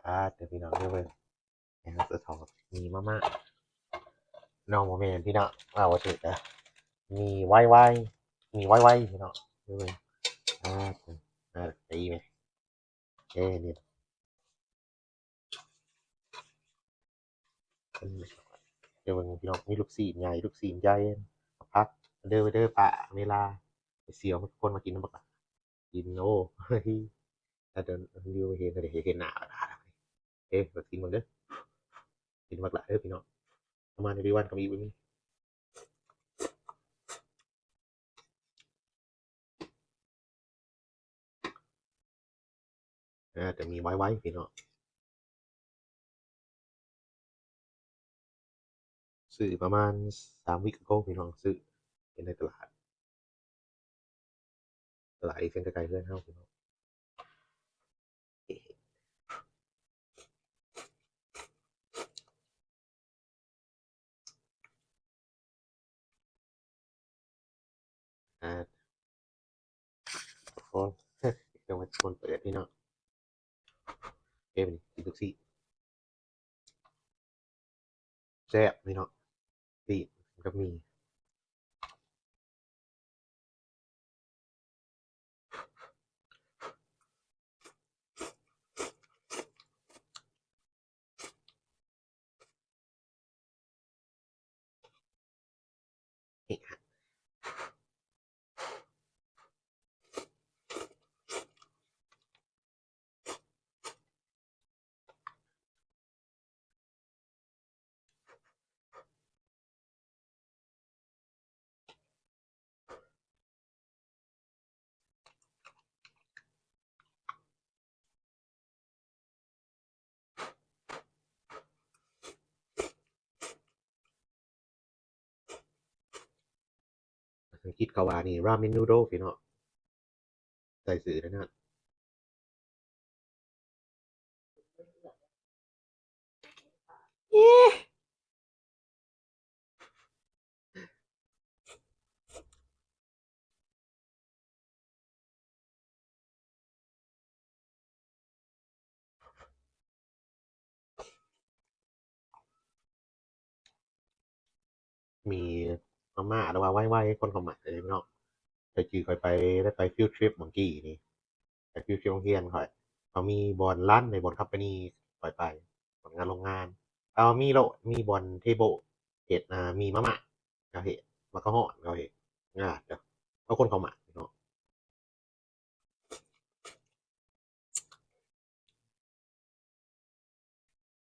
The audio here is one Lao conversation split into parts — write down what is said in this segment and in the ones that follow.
ປາດເດີພີ່ນ້ອງເດີ ເບິ່ງ ໃຫ້ເຮົາສະທ້ອນ ມີມາມ່າ ນ້ອງບໍ່ແມ່ນພີ່ນ້ອງ ເວົ້າບໍ່ຖືກເດີ ມີໄວໄວ ມີໄວໄວພີ່ນ້ອງ ເບິ່ງ ປາດເດີ ອ່າ ຕີແມ່ ເອີ ນີ້ ເອີ ເບິ່ງພີ່ນ້ອງ ມີລູກຊີ້ນໃຫຍ່ ລູກຊີ້ນໃຫຍ່ ຜັກ ເດີ ເດີ ປາ ເວລາ ໄປຊື້ເອົາຄົນມາກິນນຳບັກຫຼາ ກິນ ໂອ້ ແຕ່ດຽວເຫັນ ເຫັນໜ້າ ເອີ ມາກິນເບິ່ງເດີ ກິນບັກຫຼາເດີພີ່ນ້ອງ ປະມານ everyone ກໍມີ ອາ ຈະມີໄວໆ ພີ່ນ້ອງ ຊື້ປະມານສາມ week ago ພີ່ນ້ອງ ຊື້ເຫັນໃນຕະຫຼາດ ຕະຫຼາດເອເຊຍໃກ້ໆ ເຮືອນເຮົາພີ່ນ້ອງ. ອ່າ ຄົນ ຕ້ອງເປັນຄົນເປີດພີ່ນ້ອງ ເອີ ນີ້ກິນທຸກຊີ້ນ ແຊບພີ່ນ້ອງ ປີ້ງກັບໝີ່. ອັງກິດເຂົາວ່ານີ້ ramen noodle ພີ່ນ້ອງ ໃສ່ຊື່ນັ້ນນະ. ມີມາມ່າ ຫຼືວ່າໄວໆ ຄົນເຂົາມັກເດ້ພີ່ນ້ອງ. ຂ້ອຍຈື່ ຂ້ອຍໄປ ໄດ້ໄປ field trip ມື້ກີ້ນີ້ ໄປ field trip ໂຮງຮຽນຂ້ອຍ ເຂົາມີບ່ອນ lunch ໃນບ່ອນ company ຂ້ອຍໄປ ບ່ອນງານໂຮງງານ ເຂົາມີໂລດ ມີບ່ອນ table ເຮັດ ອ່າ ມີມາມ່າ ເຂົາເຮັດ ມັກກະຮ້ອນ ເຂົາເຮັດ ງາມເດີ ເອົາ ຄົນເຂົາມັກເນາະ.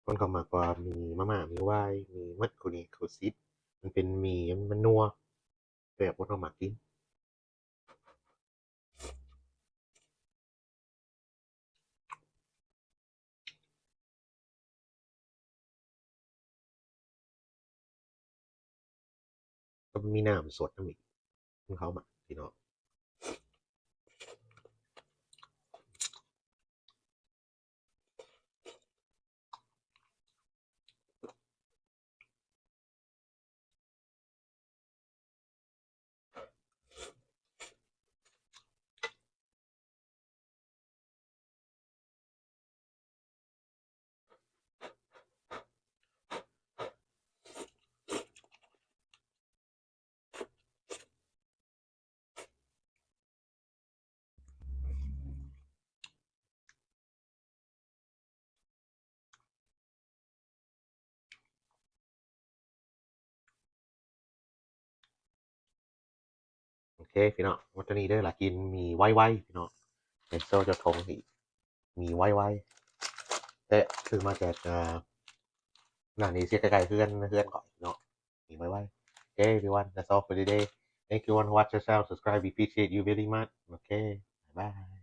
ຄົນເຂົາມັກວ່າມີມາມ່າ ມີວາຍ ມີໝົດຄູ່ນີ້ຄູ່ຊິດ ມັນເປັນໝີ່ ມັນນົວ ແຊບ ຄົນເຂົາມັກກິນ. ກໍມີນ້ຳສົດນຳອີກ ເຂົາມັກພີ່ນ້ອງ. ໂອເຄພີ່ນ້ອງ ວັນນີ້ເດີ ລາກິນໝີ່ໄວໆ ພີ່ນ້ອງ ເປັນໂຊເຈົ້າຂອງ ໝີ່ໄວໆ ແຕ່ຊື້ມາຈາກ ອ່າ ຮ້ານເອເຊຍໃກ້ໆ ເຮືອນ ເຮືອນຂ້ອຍເນາະ ໝີ່ໄວໆ. ໂອເຄ everyone, that's all for today. Thank you everyone who watch the channel, subscribe, we appreciate you very much. ໂອເຄ ບາຍບາຍ.